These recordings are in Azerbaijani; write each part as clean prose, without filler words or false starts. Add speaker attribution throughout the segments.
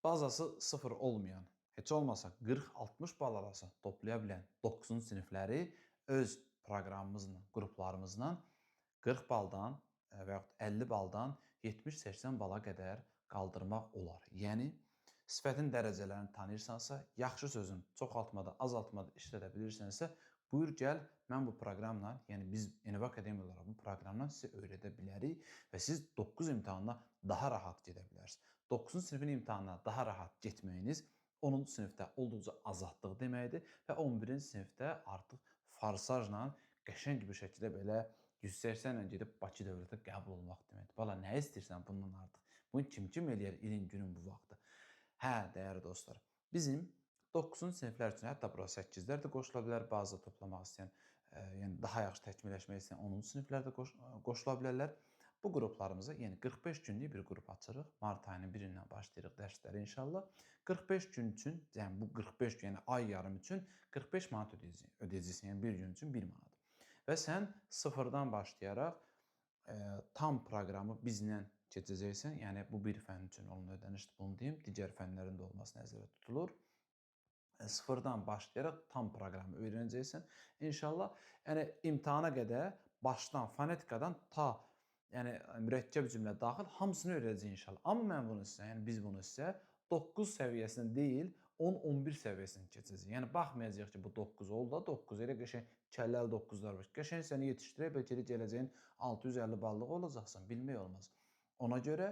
Speaker 1: Bazası sıfır olmayan, heç olmasa 40-60 bal arası toplaya bilən 9-cu sinifləri öz proqramımızla, qruplarımızla 40 baldan və yaxud 50 baldan 70-80 bala qədər qaldırmaq olar. Yəni sifətin dərəcələrini tanıyırsansa, yaxşı sözün çoxaltmada, azaltmada işlədə bilirsənsə, buyur gəl, mən bu proqramla, yəni biz NV Akademiya olaraq bu proqramla sizə öyrədə bilərik və siz 9 imtahanına daha rahat gedə bilərsiniz. 9-cu sinifin imtahanına daha rahat getməyiniz 10-cu sinifdə olduqca azadlıq deməkdir və 11-ci sinifdə artıq forsajla qəşəng bir şəkildə belə 180 ilə gedib Bakı Dövlətə qəbul olmaq deməkdir. Bala, nə istəyirsən bundan artıq? Bunu kim eləyər ilin günün bu vaxtı? Hə, dəyərli dostlar, bizim 9-cu siniflər üçün, hətta bura 8-lər də qoşula bilər, bazı toplamaq istəyən, yəni daha yaxşı təkmilləşmək istəyən 10-cu siniflər də qoşula bilərlər. Bu qruplarımıza, yəni 45 günlük bir qrup açırıq. Mart ayının 1-dən başlayırıq dərsləri inşallah. 45 gün üçün, yəni bu 45 gün, yəni ay yarım üçün 45 manat ödəyəcəksin. Yəni bir gün üçün 1 manat. Və sən sıfırdan başlayaraq tam proqramı bizlə keçəcəksən. Yəni bu bir fənn üçün olan ödənişdir, bunu deyim. Digər fənlərin də olması nəzərdə tutulur. Sıfırdan başlayaraq tam proqramı öyrənəcəksən. İnşallah, yəni imtahana qədər başdan, fonetikadan ta yəni mürəkkəb cümlə daxil hamısını öyrənəcək inşallah. Amma mən bunu sizə, yəni biz bunu sizə 9 səviyyəsində deyil, 10-11 səviyyəsində keçəcəyik. Yəni baxmayacağıq ki, bu 9 oldu da 9, elə qəşəng kəlləli 9-lar var. Qəşəng səni yetişdirək, bəlkə də gələcəyin 650 ballıq olacaqsan, bilmək olmaz. Ona görə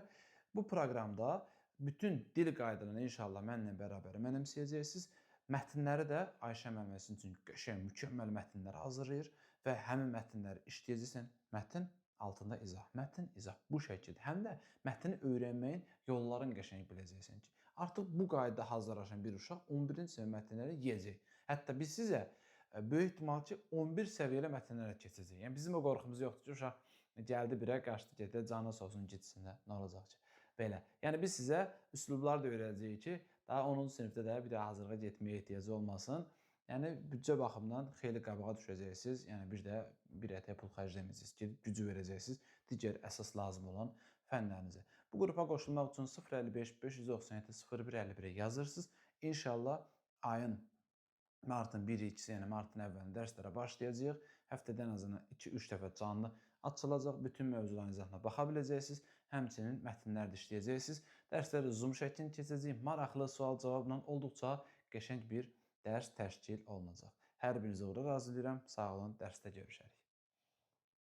Speaker 1: bu proqramda bütün dil qaydalarını inşallah mənlə bərabər mənimsəyəcəksiniz. Mətnləri də Ayşə müəllimə sizin üçün qəşəng, mükəmməl mətnlər hazırlayır və həmin mətnləri işləyəcəksən. Mətn altında izah, mətn, izah bu şəkildə. Həm də mətni öyrənməyin yollarını qəşəng biləcəksən ki, artıq bu qaydada hazırlaşan bir uşaq 11-ci sinif mətnləri yeyəcək. Hətta biz sizə böyük ehtimal ki, 11 səviyyəli mətnlərə keçəcək. Yəni bizim o qorxumuz yoxdur ki, uşaq gəldi birə, qaçdı, getdi, canı sağ olsun, getsin də, nə olacaq ki? Belə. Yəni biz sizə üslublar da öyrədəcəyik ki, daha 10-cu sinifdə də bir daha hazırlığa getməyə ehtiyacı olmasın. Yəni büdcə baxımından xeyli qabağa düşəcəksiniz. Yəni bir də bir ətəyə pul xərcləməyəcəksiniz. Gedib gücü verəcəksiniz digər əsas lazım olan fənlərinizə. Bu qrupa qoşulmaq üçün 055 597 01 51-ə yazırsınız. İnşallah ayın martın 1-i, 2-si, yəni martın əvvəlində dərslərə başlayacağıq. Həftədə ən azından 2-3 dəfə canlı açılacaq. Bütün mövzuların izahına baxa biləcəksiniz. Həmçinin mətnlər də işləyəcəksiniz. Dərsləri Zoom şəklində keçəcəyik. Maraqlı sual-cavabla olduqca qəşəng bir dərs təşkil olunacaq. Hər birinizə uğurlar arzulayıram. Sağ olun, dərsdə görüşərik.